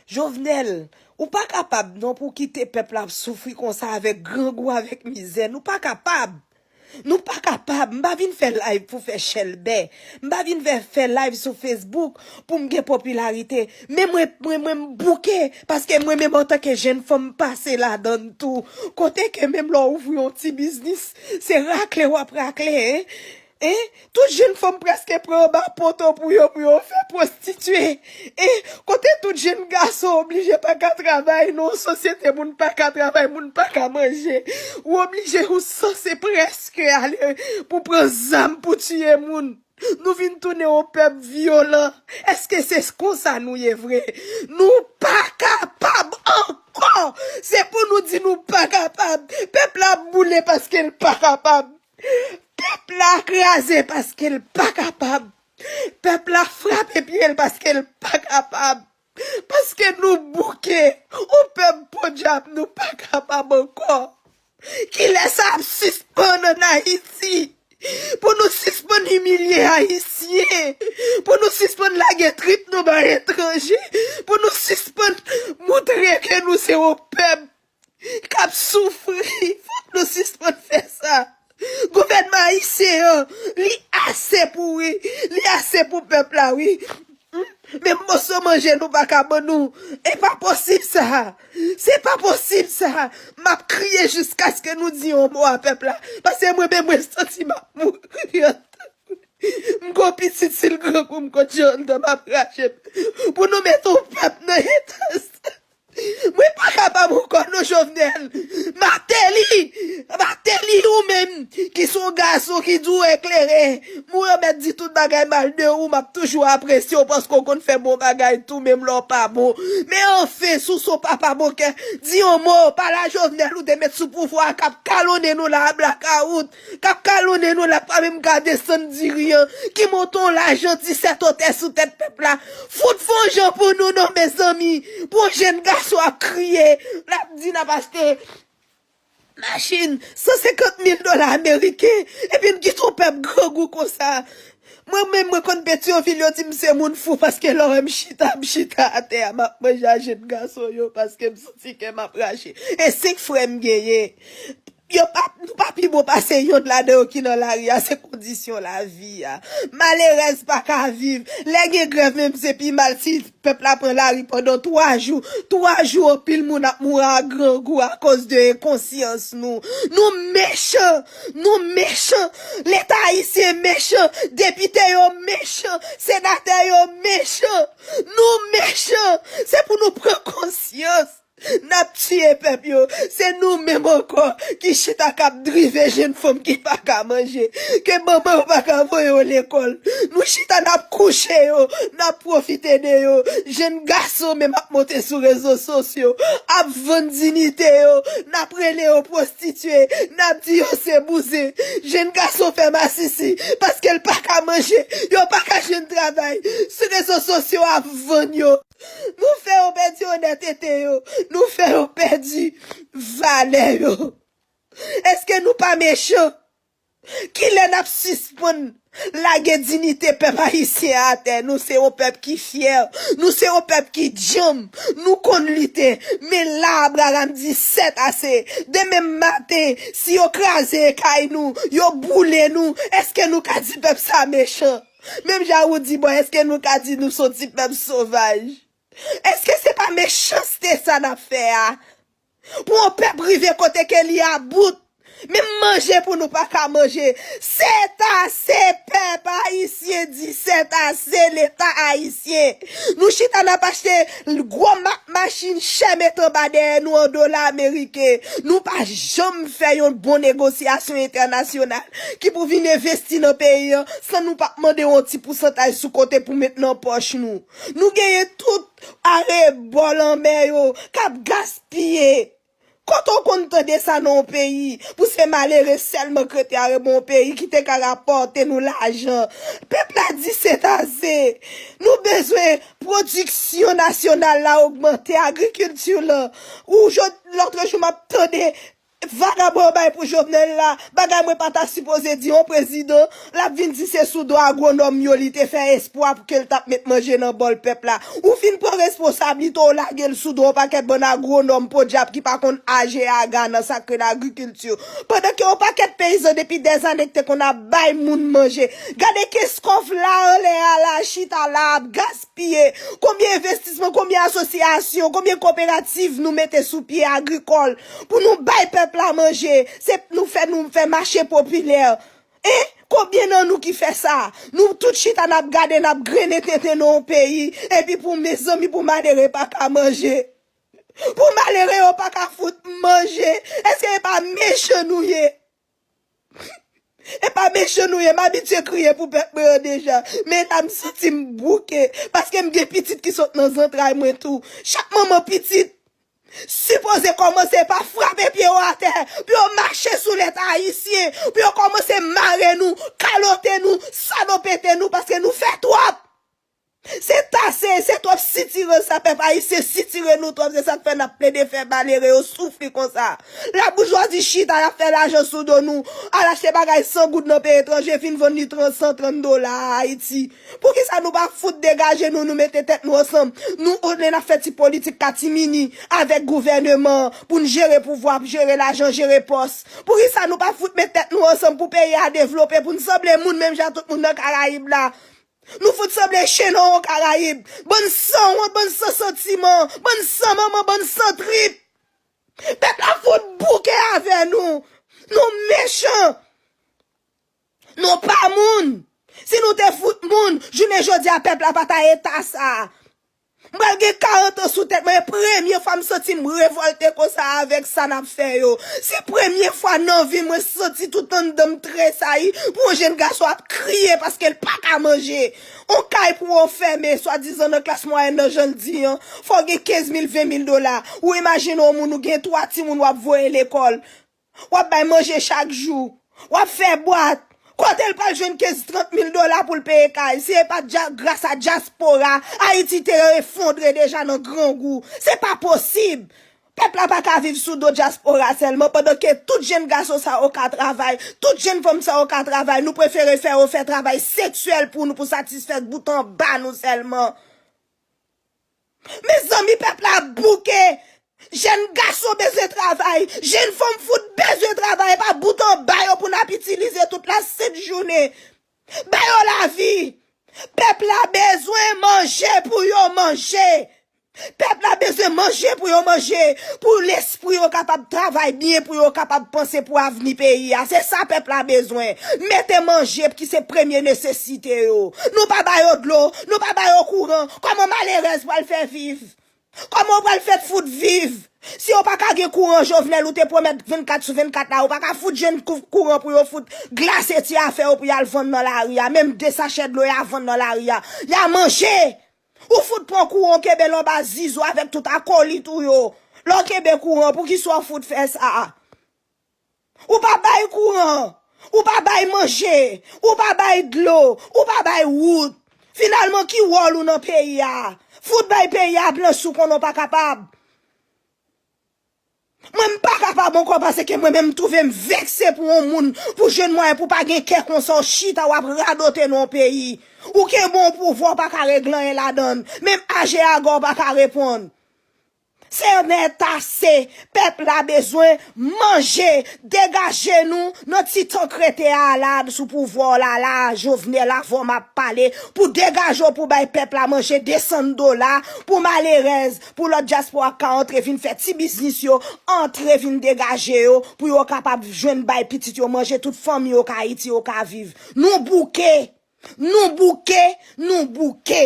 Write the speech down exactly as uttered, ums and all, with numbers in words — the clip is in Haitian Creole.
Jovenel, ou pa kapab non pou kite pèp la ap soufri konsa avèk grangou, avèk mizè. Nou pa kapab. Nou pa kapab. M pa vin fè live pou fè chèlbè. M pa vin fè, fè live sou Facebook pou m gen popilarite. Men mwen, mwen, mwen m bouke. Paske mwen menm antanke jèn fanm m pase ladann tou. Kote ke menm lè w ouvri yon ti biznis, se rakle w ap rakle, en. En, tout jèn fanm prèske pran anba poto pou yo, pou yo fè pwostitye. En, kote tout jèn gason oblije pa ka travay nan yon sosyete, moun pa ka travay, moun pa ka manje. Ou oblije, ou sanse prèske ale pou pran zam pou tiye moun. Nou vin tounen yon pèp vyolan. Èske se konsa nou ye vre? Nou pa kapab ankò. Se pou nou di nou pa kapab. Pèp la ap boule paske l pa kapab. Pèp la kraze paske l pa kapab. Pèp la frape pye l paske l pa kapab. Paske nou bouke. Ou pèp podyab, nou pa kapab ankò. Kilè sa ap sispann ann Ayiti? Pou nou sispann imilye Ayisyen. Pou nou sispann lage trip nou bay etranje. Pou nou sispann montre ke nou se yon pèp k ap soufri. Fòk nou sispann fè sa. Gouvènman ayisyen an, li ase pou wi. Li ase pou pèp la wi. Menm moso manje nou pa ka ban nou. E pa posib sa. Se pa posib sa. M ap kriye jiskaske nou di yon mo a pèp la. Paske mwen menm mwen santi m ap mouri. M gon pitit si l grangou m kot Jordan m ap rache m. Pou nou mete yon pèp nan eta sa. Mwen pa kapab ankò non Jovenel. Mateli, Mateli ou menm ki se yon gason ki di w eklere. Mwen mèt di tout bagay mal de ou, m ap toujou apresye w paske w konn fè bon bagay tou menm lè w pa bon. Men anfen, si w se yon papa bon kè, di yon mo, pale a Jovenel ou te met sou pouvwa a k ap kalonnen nou la a blakawout. K ap kalonnen nou la pa menm ka desann diri an, ki monte yon lajan disèt otè sou tèt pèp la. Fout fè yon jan pou nou non mezanmi. Pou yon jèn gason ap kriye, l ap di n ap achte machin san senkant mil dola ameriken, epi n kite yon pèp grangou konsa. Mwen menm mwen konn Petyonvil yo di m se moun fou paske lè w wè m chita, m chita atè a, m ap manje a jèn gason yo paske m santi kè m ap rache. E senk frè m genyen. Yo pa, nou pa pi bon pase yonn ladan yo ki nan lari a, se kondisyon lavi a. Malerèz pa ka viv. Lè gen grèv menm se pi mal si pèp la pran lari pandan twa jou. Twa jou anpil moun ap mouri a grangou akoz de enkonsyans nou. Nou mechan, nou mechan. Leta ayisyen mechan, depite yo mechan, senatè yo mechan. Nou mechan. Se pou nou pran konsyans. N ap tiye pèp yo. Se nou menm ankò ki chita k ap drive jèn fanm ki pa ka manje, ke manman yo pa ka voye yo lekòl. Nou chita n ap kouche yo, n ap pwofite de yo. Jèn gason menm ap monte sou rezo sosyo, ap vann dinite yo, n ap rele yo pwostitye, n ap di yo se bouzen. Jèn gason fè masisi paske l pa ka manje, yo pa ka jwenn travay. Sou rezo sosyo ap vann yo. Nou fè yo pèdi onètete yo. Nou fè yo pèdi valè yo. Èske nou pa mechan? Kilè n ap sispann lage dinite pèp ayisyen an atè? Nou se yon pèp ki fyè. Nou se yon pèp ki djanm. Nou konn lite. Men la, Abraram di sèt ase. Demen maten, si yo kraze kay nou, yo boule nou, èske nou ka di pèp sa mechan? Menm jan ou di, bon, èske nou ka di nou se yon ti pèp sovaj? Èske se pa mechanste sa n ap fè a? Pou yon pèp rive kote ke li about, menm manje pou nou pa ka manje. Sèt ase, pèp ayisyen, di sèt ase, Leta ayisyen. Nou chita n ap achte gwo ma-, machin chè met anba dèyè nou an dola ameriken. Nou pa janm fè yon bon negosyasyon entènasyonal ki pou vin envesti nan peyi an san nou pa mande yon ti pousantaj sou kote pou met nan pòch nou. Nou genyen tout arebò lanmè yo k ap gaspiye. Kote w konn tande sa nan yon peyi? Pou se malere sèlman k rete arebò yon peyi ki te ka rapòte nou lajan. Pèp la di se ase. Nou bezwen pwodiksyon nasyonal la ogmante, agrikilti lan. Ou jodi, lòtrejou m ap tande Vagabon yo bay pou Jovenel la, bagay mwen pa ta sipoze di yon prezidan, l ap vin di se sou do agwonòm yo li te fè espwa pou ke l t ap met manje nan bòl pèp la. Ou fin pran responsablite w lage l sou do yon pakèt bann agwonòm podyab ki pa konn aje aga nan sa k rele agrikilti. Pandan ke yon pakèt peyizan depi dèzane k te konn ap bay moun manje. Gade kès kòf la anlè a la, chita la, ap gaspiye. Konbyen envestisman, konbyen asosyasyon, konbyen koperativ nou mete sou pye agrikòl pou nou bay pèp la manje. Se nou fè, nou fè mache popilè. E konbyen nan nou ki fè sa? Nou tout chita n ap gade, n ap grennen tenten nan yon peyi. Epi pou mezanmi, pou malere pa ka manje. Pou malere yo pa ka fout manje. Èske e pa mechan nou ye? E pa mechan nou ye, m abitye kriye pou pèp mwen an deja. Men la m santi m bouke, paske m gen pitit ki sot nan zantray mwen tou. Chak manman pitit sipoze kòmanse pa frape pye yo atè, pou yo mache sou lèt ayisyen, pou yo kòmanse mare nou, kalote nou, salopete nou, paske nou fè twòp. Se tase, se twòp sitirans sa pèp ayisyen sitire nou twòp, se sa k fè n ap plede fè malere yo soufri konsa. Laboujwazi chita, y ap fè lajan sou do nou, al achte bagay san goud nan peyi etranje, vin vann li tran-, san trant dola a Ayiti. Poukisa nou pa fout degaje nou, nou mete tèt nou ansanm? Nou, olye n ap fè ti politik katimini avèk gouvèneman an pou n jere pouvwa, jere lajan, jere pòs. Poukisa nou pa fout met tèt nou ansanm pou peyi a devlope, pou n sanble moun menm jan tout moun nan Karayib la? Nou fout sanble chen nan yon Karayib. Bann sanwont, bann san santiman, bann san manman, bann san trip. Pèp la fout bouke avè nou. Nou mechan. Nou pa moun. Si nou te fout moun, jounen jodi a pèp la pa ta eta sa. M pral gen karant an sou tèt mwen, e premye fwa m santi m revòlte konsa avèk sa n ap fè yo. Se premye fwa nan vi m mwen santi tout anndan m tresayi pou yon jenn gason ap kriye paske l pa ka manje. On kay pou w anfème, swadizan nan klas mwayèn nan, jan l di an, fò w gen kenz mil, ven mil dola. Ou imajine yon moun, ou gen twa timoun w ap voye lekòl. W ap bay manje chak jou. W ap fè bwat. Kote l pral jwenn kenz, trant mil dola pou l peye kay? Si e pa t dya-, gras a dyaspora, Ayiti te efondre deja nan grangou. Se pa posib. Pèp la pa ka viv sou do dyaspora sèlman, pandan ke tout jenn gason sa yo ka travay, tout jenn fanm sa yo ka travay, nou prefere fè yo fè travay seksyèl pou nou, pou satisfè bout anba nou sèlman. Mezanmi, pèp la bouke. Jèn gason bezwen travay. Jèn fanm fout bezwen travay. E pa bout anba yo pou n ap itilize tout la sent jounen. Ba yo lavi. Pèp la bezwen manje pou yo manje. Pèp la bezwen manje pou yo manje. Pou lespri yo kapab travay byen, pou yo kapab panse pou avni peyi a. Se sa pèp la bezwen. Mete manje ki se premye nesesite yo. Nou pa ba yo dlo, nou pa ba yo kouran. Kòman malerèz pral fè viv? Kòman w pral fè fout viv? Si yo pa ka gen kouran, Jovenel, ou te pwomèt vennkat sou vennkat la, ou pa ka fout jwenn kou-, kouran pou yo fout glase ti afè yo pou y al vann nan lari a. Menm de sachè dlo y a vann nan lari a. Y a manje! Ou fout pran kouran, w kenbe l anba zizo avèk tout akolit ou yo. Lè w kenbe kouran, poukisa w fout fè sa? Ou pa bay kouran, ou pa bay manje, ou pa bay dlo, ou pa bay wout. Finalman, ki wòl ou nan peyi a? Fout bay peyi a blan si w konnen w pa kapab. Mwen, m pa kapab ankò, paske mwen menm, m twouve m vekse pou yon moun, pou jwenn mwayen, pou pa gen kè konsa, w chita, w ap radote nan yon peyi. Ou kenbe yon pouvwa, w pa ka regle anyen ladan l. Menm aje aga w pa ka reponn. Se nètase, pèp la bezwen manje. Degaje nou nan ti tan k rete a la, sou pouvwa w la, la, Jovenel, avè w m ap pale, pou degaje w, pou bay pèp la manje, desann dola, pou malerèz, pou lòt dyaspora k ka antre vin fè ti biznis yo, antre vin degaje yo, pou yo kapab jwenn bay pitit yo manje, tout fanmi yo ka Ayiti, yo ka viv. Nou bouke! Nou bouke, nou bouke.